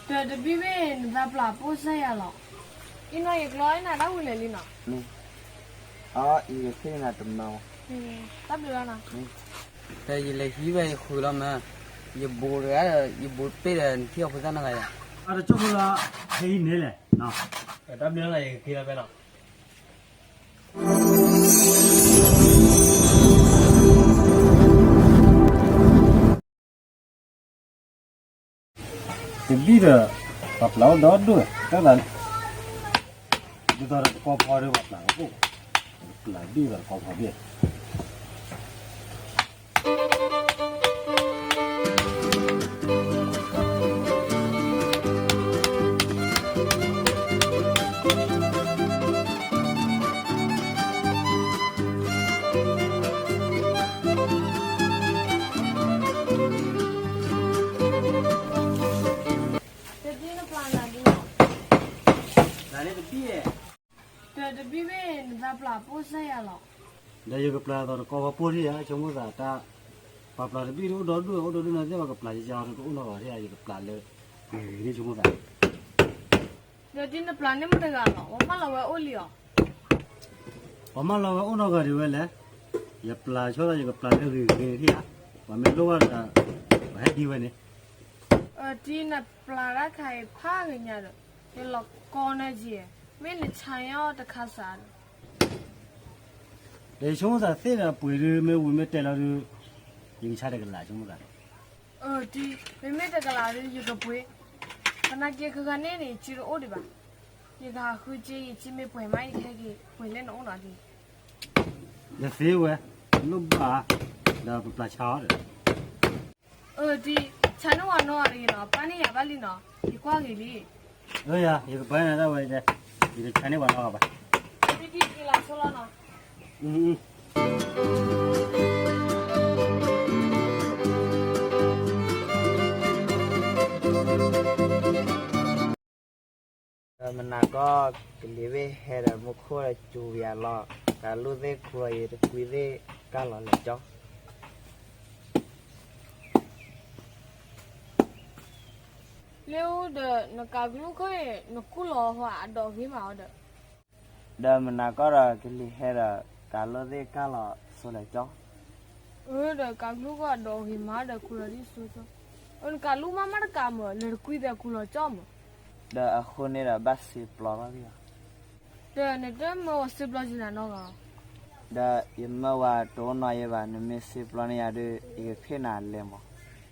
ဒီးတဘံၣ်ဘ့ၣ် နသးပျၢ်ပိၢ်စၢ်ယၤလီၤ. အံၤနီၤ ယကျီနၤတၢ်ဝံၤလဲၣ်လံနီၤ. အီ ယကဃ့နၤတမၢ, တၢ်ဘျုးလီၤနီၤ. ဒီးယလဲၤဟံးဝဲယဃုာ်လီၤမၢ်, ယဘိးတဂၤဒီး ယဘိးတပ့ၢ်ဒီး နထံၣ်အီၤဖိသၣ်နီတဂၤယၤ. အတကၠိဖိလီၤ, ဟဲအံၤန့ၣ်လဲၣ်. တၢ်ဘျုးလီၤ ယကဃ့လီၤဖဲနီၤ. တဘံၣ်ဒီး ပှၤပျၢ်အိၣ်ဒီဒိၣ်, တၢ်သး, ဒ်သိးဒီးတကီဖီဒီးပှၤပျၢ်အိၣ်, ပျၢ်ဘံၣ်ဒီးတကီဖီဘ့ၣ်. တဒ်နပျၢ်နၤဒ်, တၢ်န့ၣ်တဘံၣ်, တၢ်တဘံၣ်ဘ့ၣ် နသးပျၢ်ပိၢ်စၢ်ယၤလီၤ. ဒီးယကပျၢ်သိးတကီဖီပိၢ်ထံၣ်ယၤ, ဆိကမိၣ်သးတၢ်, ပှၤပျၢ်တဘံၣ်တအိၣ်ဒီဒိၣ်, အိၣ်ဒီဒိၣ်န့ၣ်သ့ၣ် ပှၤကပျၢ်ယၤအီၤတအိၣ်နီတဂၤထံၣ်ယၤ, ယကပျၢ်လၢဂ့ၤဂ့ၤန့ၣ် ဆိကမိၣ်သး. ဒီးဒ်နပျၢ်န့ၣ်မ့ၢ်တဂၤလီၤ, ပှၤမၢလီၤဝဲအိၣ်လံအီၤ. ပှၤမၢလီၤဝဲအိၣ်နီတဂၤဒံးဝဲလဲၣ်. ယပျၢ်ဆိသး ယကပျၢ်လၢဂ့ၤဂ့ၤန့ၣ်ထံၣ်ဧါ, ပှၤမ့ၢ်လိၣ်ဘၣ်ဒီး ပှၤဟဲဒံးဝဲန့ၣ်. အတံၤနပျၢ်တၢ်ခါအံၤဖးဂ့ၤညါဒီး ယလီၤကီနၤက့ၤ, မ့ၢ်နဆါညီတခါစးဒီး ဒီးယဆိကမိၣ်သးသ့ၣ်ဒီးပှ့ၤဒုး မ့ၢ်ဝံၤမ့ၢ်တဲလီၤဒုး ယကဆါတကလးဆိကမိၣ်သး. အတံၤ, မ့မ့ၢ်တကလးဒုး ယကပှ့ၤ, သနာ်က့ခဲခါန့ၣ်န့ၣ် ယစ့တအိၣ်ဒံးဘၣ်. ယကဟးဃုစ့ ယစ့မ့ၢ်ပှဲၤမး ယကဟဲက့ၤပှ့ၤလၢနအိၣ်နီၤဒံး. ယသ့ဝဲ, လိၣ်ဘၣ်, ဒီးပပျၢ်ဆါအီၤဒီး. အတံၤ, ဆါန့ၢ်ဝဲနီတဂၤနီၤ, ပၢ်န့ၢ်ယၤဘၣ်လံနီၤ, ယကွၢ်ဂ့ၤလံ. အၢယၤ, ယကပၢ်န့ၢ်တၢ်ဝဲ, ယတဆါန့ၢ်ဝဲနီတဂၤဘၣ်. တံၤတံၤလီၤဆိလီၤနီၤ. ဒီးမုၢ်နၤကီၢ် ကလံၤဘ့ၣ်ဟဲဒီးမူခိၣ်ဒီးစူၤယၤလီၤ, ကးလိၣ်သ့ၣ်ခူလီၤယံၤတကွံသ့ၣ်ကၢ်လီၤလဲၤကၠီ လၢအူဒီး နကးကလူၢ်ခီၣ်အံၤ နကူၣ်လီၤဟီအဒိးဂ့ၤမးအီၤဒီး. ဒီးမုၢ်နၤကီၢ်ဒီးကလံၤဟဲဒီး ကးလိၣ်သ့ၣ်ကၢ်လီၤဆိလဲၤကၠီ. အၢဒီးကးကလူၢ်ခီၣ်အဒိးဂ့ၤမးဒီးကူလီၤဒ်ဆိကၠီ. အၢနကးလူၢ်မးမးတကးမး လဲၤတကွံသ့ၣ်ကူလီၤကၠီမး. ဒီးအဃိန့ၣ်ဒီးဘၣ်စံးပျီဘၣ်လံလီၤ. ဒီးနတမၢဝဲစံးပျီက့ၤနၤနီတဂၤ. ဒီးယမၢဝဲတအိၣ်နီၢ်ယဲဘၣ်, နမ့ၢ်စံးပျီန့ၢ်ယၤဒီး ယကဖ့ၣ်နၤလဲၤမး.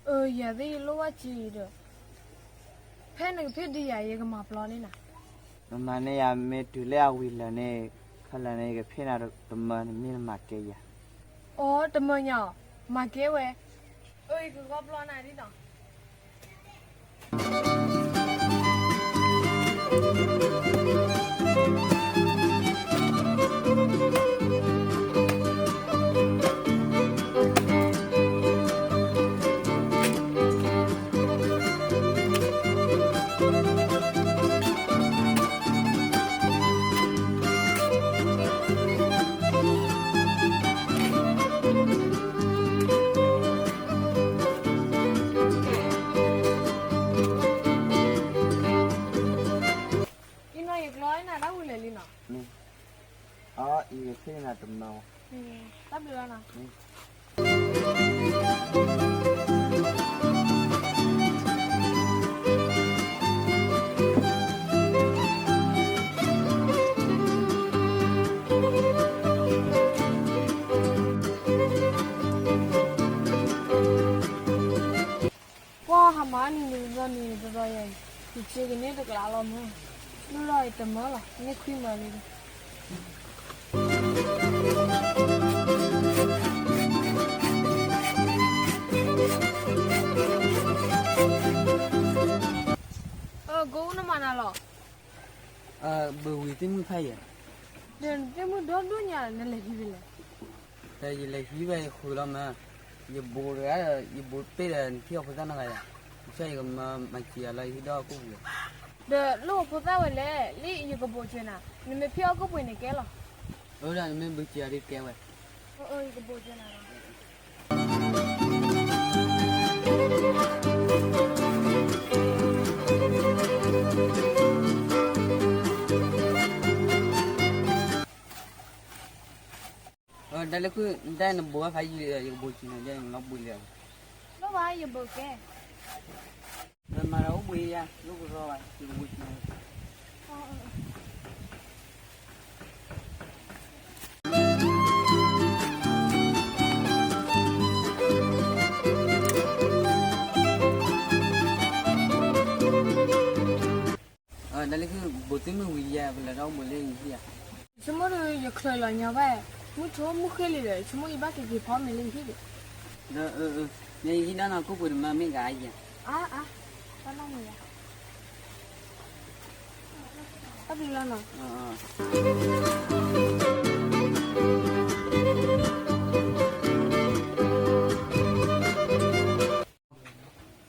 အၢ ယၤသ့ၣ်ယလိၣ်ဘၣ်က့ၤအံၤဒီး ဖဲနကဖ့ၣ်ဒံးယၤ ယကမၤပျီန့ၢ်နၤ. နမၤန့ၢ်ယၤမ့ၢ်တုၤလၢအဝံၤလၢာ်န့ၣ်, ခဲလၢာ်န့ၣ် ယကဖ့ၣ်နၤတမၢ, နမ့ၢ်နမၤကဲယၤ. အိ တမၢညါအီၤ, မၤကဲဝဲ. အၢ ယကဂီၢ်ပျီနၤဒ်နီၤ. အံၤနီၤ ယကျီနၤတၢ်ဝံၤလဲၣ်လံနီၤ. အီ ယကဃ့နၤတမၢ, တၢ်ဘျုးလီၤနီၤ. ပှၤဟးမၤန့ၣ်န့ၣ်တဘျီန့ၣ်တဘျီယၤ, ယစ့ကန့ၢ်တကလးလီၤမၢ်, မုၢ်လီၤယတမၢလီၤ န့ၢ်ခွံမၢလံဒီး. အၢ ကိးအူနမၤနၤလီၤ. ဘုးဝံၤသ့ၣ်မုၣ်ဖးယံၤ, ဒီးနသ့ၣ်မုၣ်ဒီဒိၣ်ညါ နလဲၤဟံးဝဲလဲၣ်. ဒီးယလဲၤဟံးဝဲယဃုာ်လီၤမၢ်, ယဘိးတဂၤဒီး ယဘိးတပ့ၢ်ဒီး နထံၣ်အီၤဖိသၣ်နီတဂၤယၤ, ယကမၤမၤစၢၤယၤလၢယဟံၣ်ဒီးအီၣ်ကိၣ်ပှ့ၤ. ဒီးလိၣ်အဖိသၣ်ဝဲလဲၣ်, လၢယကဘိးစၢၤနၤ, နမ့ၢ်ဖံးအီၣ်ကိၣ်ပှ့ၤန့ၣ်ကဲလီၤ. အၢ ဒီးနမ့ၢ်ဘိးစၢၤယၤဒုးကဲဝဲ. အၢ ယကဘိးစၢၤနၤလီၤ. တၢ်လၢခုၣ် နတၢ်နဘိးဝဲဖးယံာ်လံဒီး ယကဘိးက့ၤနၤ ယဲနလီၤဘှံးလံ. လီၤဘၣ် ယဘိးက့ၤ. ဒီးမၤဒီးအိၣ်ဘှံးယါ ယအိၣ်ကရီဘၣ် ယကဘိးက့ၤနၤ. တၢ်လၢခုၣ် ဘိးသ့ၣ်မုၢ်ဝံၤယါ ပလဲၤထီၣ်အိၣ်ဘှံးလၢယဟံၣ်ဧါ. ဆိကမိၣ်ဒီးယချုးလီၤညီဘၣ်, မုၢ်ထီၣ်မုၢ်ဃ့လံဒီး ဆိကမိၣ်ယဘၣ်က့ၤက့ၤဖီမ့ၤလၢယဟံၣ်ဒီး. ဒီး ယဟံၣ်ဒၣ်နီၤ ကိၣ်ပှ့ၤတမါမ့ၢ်ဂၤအံၤဧါ. အါ အါ တၢ်နီၣ်မ့ၢ်ယါ တၢ်ဘျုးလီၤနီၤ.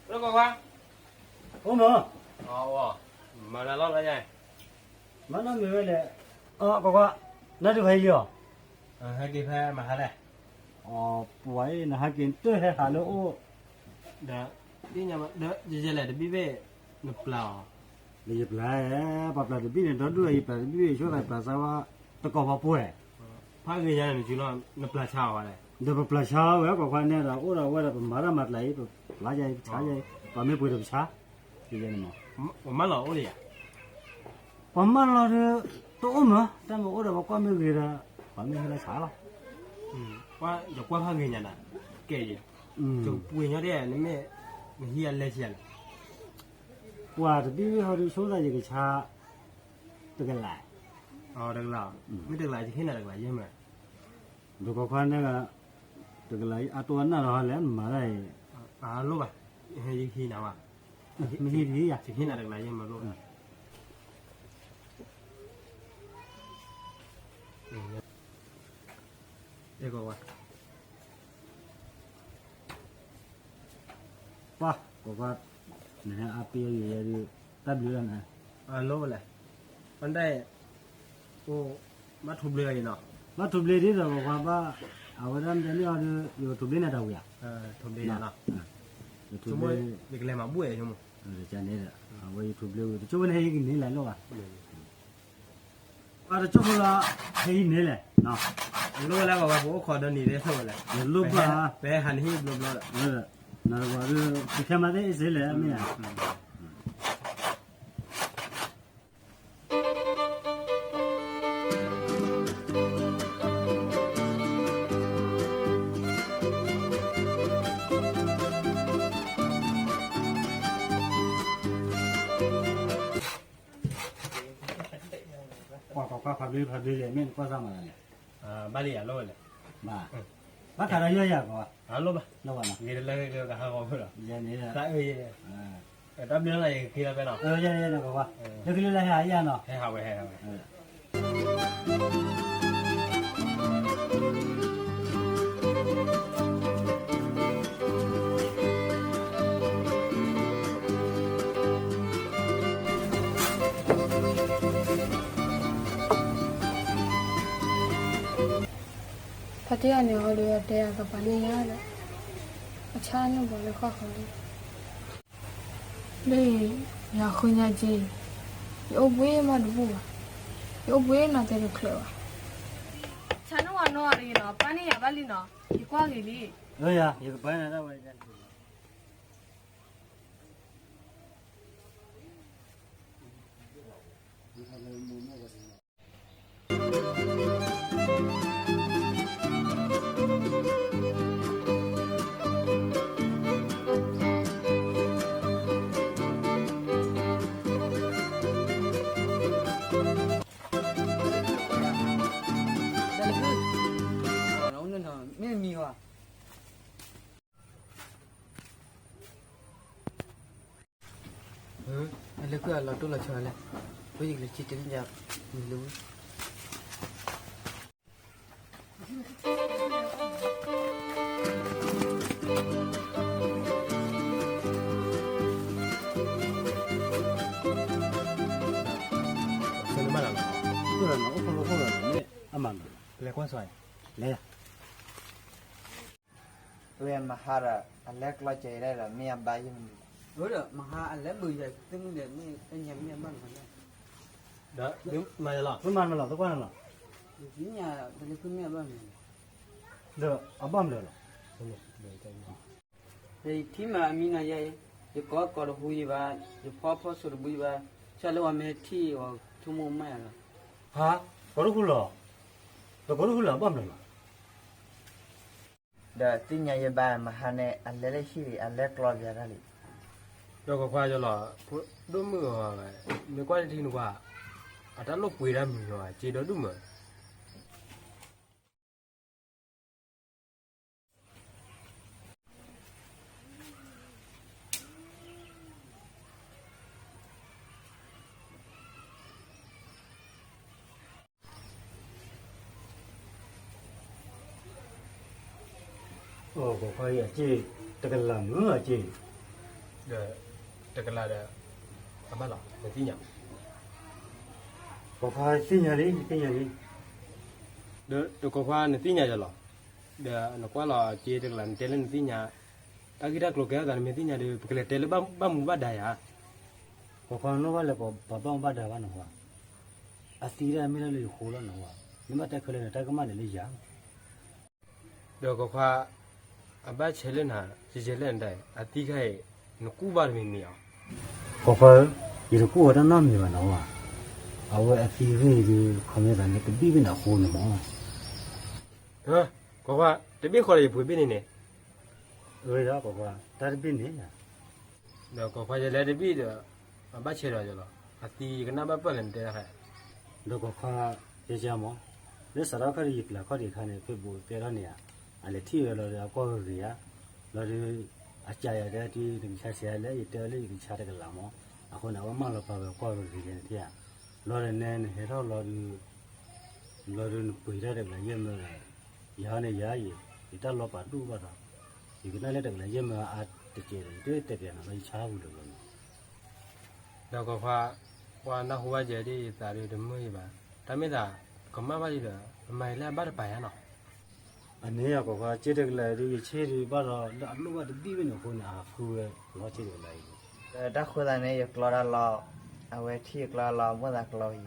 ကွၢ်ကွၢ်, အိၣ်မး, မၤနၤလီၤလၢညါ, မၤနီၢ်မံၤဝဲလဲၣ်, ကွၢ်ကွၢ်, နၤဒုးဖးယံာ်လံအီၤ, ဟဲက့ၤဖဲမဟါလဲၣ်, ပှၤအံၤ နဟဲက့ၤတဟဲဟးလၢအိၣ်, ဒီး ဒ်ညါဘၣ် ဒီးယဲလဲၣ်တဘ့ၣ်ဘ့ၣ်, နပျၢ်အီၤ, ဒီးယပျၢ်, ပှၤပျၢ်တဘ့ၣ်န့ၣ် ဒီဒူၣ်အံၤပျၢ်တဘ့ၣ်ဘ့ၣ် ဆိသးပျၢ်စၢ်ဝဲ တကိးဖီပှဲၤ ဖးဂ့ၤညါန့ၣ် နစုလီၤ နပျၢ်ဆါအီၤဝဲလဲၣ်, ဒီးပပျၢ်ဆါဝဲ ကွၢ်ကွၢ်န့ၣ်ဒီး အိၣ်ဒီးဝဲဒီး ပမၤတၢ်မၤကျါအံၤ ပပျၢ်ယါအံၤ ပဆါယါအံၤ ပှၤမ့ၢ်ပှ့ၤဒီးပဆါ, ပမၤလီၤအိၣ်လံယါ, ပှၤမၤလီၤဒီး တအိၣ်မး တၢ်မ့ၢ်အိၣ်ဒီး ပကွၢ်မ့ၢ်ဂ့ၤဒီး ပှၤမ့ၢ်ဟဲလၢဆါလီၤ, ယကွၢ်ဖးဂ့ၤညါနၤ, ကဲယံၤ, ပှ့ၤညီဒ်နမ့ၢ်, နဟံးအလဲဆံယါလဲၣ်, ပှၤတဘ့ၣ်ဘ့ၣ်ဟီဒီး ဆိသးယကဆါ တကလး, တကလး, မ့ၢ်တကလး ယဟ့ၣ်နၤတကလးယဲၢ်မး, ဒီးကွၢ်ကွၢ်န့ၣ်, တကလးအတိၢ်အနၢ်ဒီးဟီလဲၣ် မၤတၢ်အံၤ, လိၣ်ဘၣ်, ယဟ့ၣ်နၤဘၣ်, မ့ၢ်ဟ့ၣ်တကလးယဲၢ်မးလိၣ်ဘၣ်, ကွၢ်ကွၢ် ပှၤ, ကွၢ်ကွၢ်, နဟဲအါပ့ၢ်အီၤယဲဒုး, တၢ်ဘျုးလီၤနၤ, အလိၣ်လဲၣ်, ပဒဲ, အိၣ်, ဘၣ်ထူးဘျ့အီၤနီၤ, ဘၣ်ထူးဘျ့ဒ်ဒီးကွၢ်ကွၢ်ဘၣ်, အဝဲဒၣ်မ့ၢ်တန့ၢ်အီၤဒီး ယကထူးဘျ့နၤတၢ်ဝံၤဧါ, ထူးဘျ့နၤလီၤ, ယကလဲၤမၤဘူၣ်အဲၣ်ဆိကမိၣ်, န့ၣ်ဒီး အဝဲယထူးဘျ့ဝံၤ တကၠိၢ်ဝဲန့ၣ်ဟဲယကန့ၢ်လဲၣ်လိၣ်ဘၣ် ပှၤတကၠိၢ်ဖိလီၤ, ဟဲဟံးန့ၢ်လဲၣ်, လိၣ်ဝဲလၢပှၤပှၤပအိၣ်ခိးဒီနံၤသ့ၣ်လိၣ်ဝဲလဲၣ်, လိၣ်ဘၣ်, ပဟဲဟးနဟံၣ်ဘျီဘျီဒီး, နၤတပှၤဒီး ပခဲမၤသ့ၣ်အ့ၣ်စ့လဲၣ် မ့ၢ်ဧါ, ကွၢ်ကွၢ်ကွၢ် ဖးဘျ့ဖးဘျ့လဲၣ် မ့ၢ်နကွၢ်စၢ်မၤလဲၣ်, ဘၣ်လံယၤလိၣ်ဝဲလဲၣ်, ဘၣ်, ဘၣ်ခးဒီးယီၢ်ယၤကွၢ်, လိၣ်ဘၣ်, လိၣ်ဘၣ်နီၤ, ဂ့ၤတလၢဂ့ၤကဟးဂီၤဖုၣ်လီၤ, ယဲန့ၣ်, တၢ်အၢယဲ, တၢ်ဘျုးလီၤယကခ့လီၤဖဲနီၤ, ယဲန့ၣ်ကွၢ်ကွၢ်, လၢကလၢလၢဟဲဟးယၤနီၤ, ဟဲဟးဝဲဟဲဟးဝဲ ဖါတံၢ်အီၤန့ၣ်ဟီဒီး အတဲအကပၤန့ၣ်ယါဒီး အဆၣ်န့ၣ်ဘီလၢဃီၣ်ဃီလံ, လၢ ယၤဃုညါက့, ယအိၣ်ဘှံးမးတဘူၣ်ဘၣ်, ယအိၣ်ဘှံးနီၢ်တဲတချုးဘၣ်, ဆါန့ၢ်ဝဲနီၢ်တဂ့ၤနီၤ, ပၢ်န့ၢ်ယၤဘၣ်လံနီၤ, ယကွၢ်ဂ့ၤလံ, ယကပၢ်န့ၣ်ဒၣ်ဝဲ မ့ၢ်မံၤဝဲ အလၢခုၣ်အလီၤတိၢ်လီၤဆီလဲၣ်, ဝဲယကလဲၤဆံတန့ၢ်ယၤ, မံၤလၢဝဲ ဆၢနမၤလၢ်လီၤ, အိၣ်ခိၣ်လိာ်ခိၣ်လီၤ, မ့ၢ်အမၤမး, လဲၤကွၢ်စီၤ, လဲၤယၤ ဝဲမဟါဒီး အလဲၤကျီစဲးဒၣ်ဒီး မ့ၢ်အဘါယဲၢ်မနုၤလဲၣ်, ဒီးမဟါအလဲၤဘုးယၤသ့ၣ်မုၣ်ဒီး မ့ၢ်တညါမ့ၢ်အဘၣ်မနုၤလဲၣ်, ဒီးမၤလီၤ ပမၤမးလီၤ သကွၢ်နၤလီၤ, ညါတလၢခုၣ်မ့ၢ်အဘၣ်မနုၤလဲၣ်, ဒီးအဘၣ်မနုၤလီၤ. ယထံၣ်မးအမံနီၤယဲ, ယကိးကိးတဟူယဘၣ်, ယဖီဖီစိၤတဘျုးယဘၣ်, ဆၣ်လၢဝဲမ့ၢ်ထံၣ်အီၤဆိကမိၣ်မးယၤလီၤ. ဟါ, ကိးတဟူလီၤ, ဒီးကိးတဟူလီၤ အဘၣ်မနုၤလီၤ. ဒီးသ့ၣ်ညါယဘၣ်မဟါန့ၣ် အလဲလၢဟံၣ်လံ အလဲကျီပယၤတၢ်လံ. ဒီးကွၢ်ကွၢ်ယလီၤ, ဒိၣ်မုၣ်အီၤ, မ့ၢ်ကွၢ်တထံနကွၢ်, အတၢ်လိၣ်ပှ့ၤတၢ်မံၤညီၤ စ့ဒီဒူၣ်မး. အိၣ် ကွၢ်ကွၢ်အံၤ အစ့ တကလးမုၢ်အစ့, ဒီးတကလးဒီး အဘၣ်လီၤ နသ့ၣ်ညါ, ကွၢ်ကွၢ်သ့ၣ်ညါလံ နသ့ၣ်ညါလံ, ဒီးကွၢ်ကွၢ်နသ့ၣ်ညါယၤလီၤ, ဒီးနကွၢ်လီၤအစ့တကလး နတဲလၢနသ့ၣ်ညါ, တၢ်ဂ့ၢ်တၢ်ကျိၤကဲထီၣ်သး နမ့ၢ်သ့ၣ်ညါဒီး ပကလဲၤတဲလၢဘၣ်မူဘၣ်ဒါယၤ, ကွၢ်ကွၢ်နီၣ်ဘၣ်လၢပှၤဘၣ်မူဘၣ်ဒါဘၣ်နီၤဝဲ, အသံတၢ်မ့ၢ်တၢ်လၢယဃိလီၤနီၤဝဲ, မ့ၢ်ဘၣ်တဲခဲလၢာ်န့ၣ် တၢ်ကမၣ်န့ၣ်လၢယၤ ဒီးကွၢ်ကွၢ်, အဘၣ်ဆဲးလၢနၤ ယယဲလၢနဒၣ်အံၤ အသံခါအံၤ, နကူၣ်ဘၣ်တမံၤမံၤအီၤ, ကွၢ်ကွၢ်ဧၢ, ယတကူၣ်ဝဲတၢ်နီတမံၤဘၣ်နီၤဝဲ, အဝဲအသံဂ့ၢ်ဒုး ခီမ့ၢ်သးန့ၣ် တဘံၣ်ဘၣ်န့ၣ်အဃိန့ၣ်မး, ကွၢ်ကွၢ် တဘ့ၣ်ဃီဒီးယပှ့ၤဘ့ၣ်န့ၣ်န့ၣ်, အၢ ဒီးကွၢ်ကွၢ် တၢ်တဘ့ၣ်န့ၣ် ဒီးကွၢ်ကွၢ်ယလဲၤတဘ့ၣ်ဒီး, အဘၣ်ဆဲးဒီးယလီၤ, အသံယကနၣ်ဘၣ်ပၢၢ်လၢနတဲတခါ, ဒီးကွၢ်ကွၢ်, ယကမး, လၢစးထီၣ်ခါဒီးယပျၢ်ခီၣ်ဒံးအခါန့ၣ် ဖ့ဘိးတဲထီၣ်န့ၣ်ဧါ, အလဲၤထံၣ်ဝဲလီၤဒီးအကွၢ်ဂ့ၤဂ့ၤဧါ, လီၤဒီး, အကးယၤတဲဒ် နကဆါဆံးလၢယတဲဝဲလၢယကဆါတကလးမး, အဃိန့ၣ် အဝဲမၢလီၤပာ်ဝဲအကွၢ်ဂ့ၤဂ့ၤန့ၣ်ထံၣ်ဧါ, လီၤဒီးနဲနဟဲထီၣ်လီၤဒီး လီၤဒုးနပှ့ၤတၢ်တကလးယဲၢ်မၢ, ယၤန့ၣ်ယၤအံၤ, ယတၢ်လီၤပာ်ဒိၣ်ဘၣ်ဒီး, ယကနၣ်လၢတကလးယဲၢ်မၢအါတကဲးဒီး ယတတဲပျးနၤလီၤ ယဆါဝံၤလၢၤဘျီန့ၣ်, ဒီးကွၢ်ကွၢ်, ပှၤနၢ်ဟူဘၣ်ယဲဒ်ယသးဒုးတမုာ်ယဘၣ်, တၢ်မ့ၢ်သး, ကမၣ်ဘၣ်ယဒီး, ပမၤယၤလၢအဘၣ်တပာ်ယၤနီၤ အန့ၣ်ကွၢ်ကွၢ် စ့တကလးဒုး ယဆ့ဒုးဘၣ်ဒီး လၢအလိၣ်ဘၣ်တဘံၣ်ဘၣ်န့ၣ်အဃိန့ၣ် အဃုဝဲလီၤစ့တကလးအံၤ, တၢ်ဃိသးန့ၣ် ယကျီတၢ်လီၤ, အဝဲထံၣ်ယကျီတၢ်လီၤ မိၣ်သးကျီ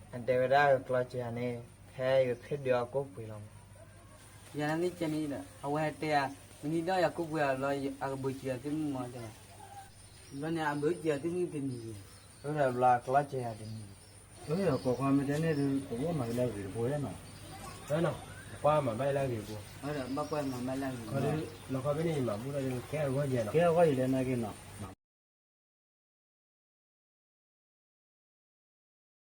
အံၤ, အတဲဝဲဒၣ်ယကျီစ့ယၤန့ၣ် ဖဲယကခ့ၣ်ဒုးအီၣ်ကိၣ်ပှ့ၤလီၤမး, ယၤန့ၣ်ကဲန့ၣ်ဒီး အဝဲဟဲတဲယၤ, မနံၤဒီးယၤကိၣ်ပှ့ၤအီၤလီၤ အကဘုးစံးယၤသ့ၣ်မုၣ်မးတဲ, ဘျီန့ၣ် အဘုးစံးယၤသ့ၣ်မုၣ်တနံၤ, ဘျီအကျီစ့ယၤတနံၤ, ကွၢ်ကွၢ်မ့ၢ်တဲန့ၣ်ဒုး ပဘၣ်မၤကလၢအဂ့ၤတဘိနီၤ, ကွၢ်မၤဘၣ်လၢအဂ့ၤတဘိ, ဘၣ်ကွၢ်မၤဘၣ်လၢအဂ့ၤတဘိ, လီၤခီဖဲန့ၣ်ယမၤဘူၣ်ဒီး ကဲအဂီၢ်ယဲနီၤ, ကဲအဂီၢ်ယလဲၣ်နာ်က့နီၤ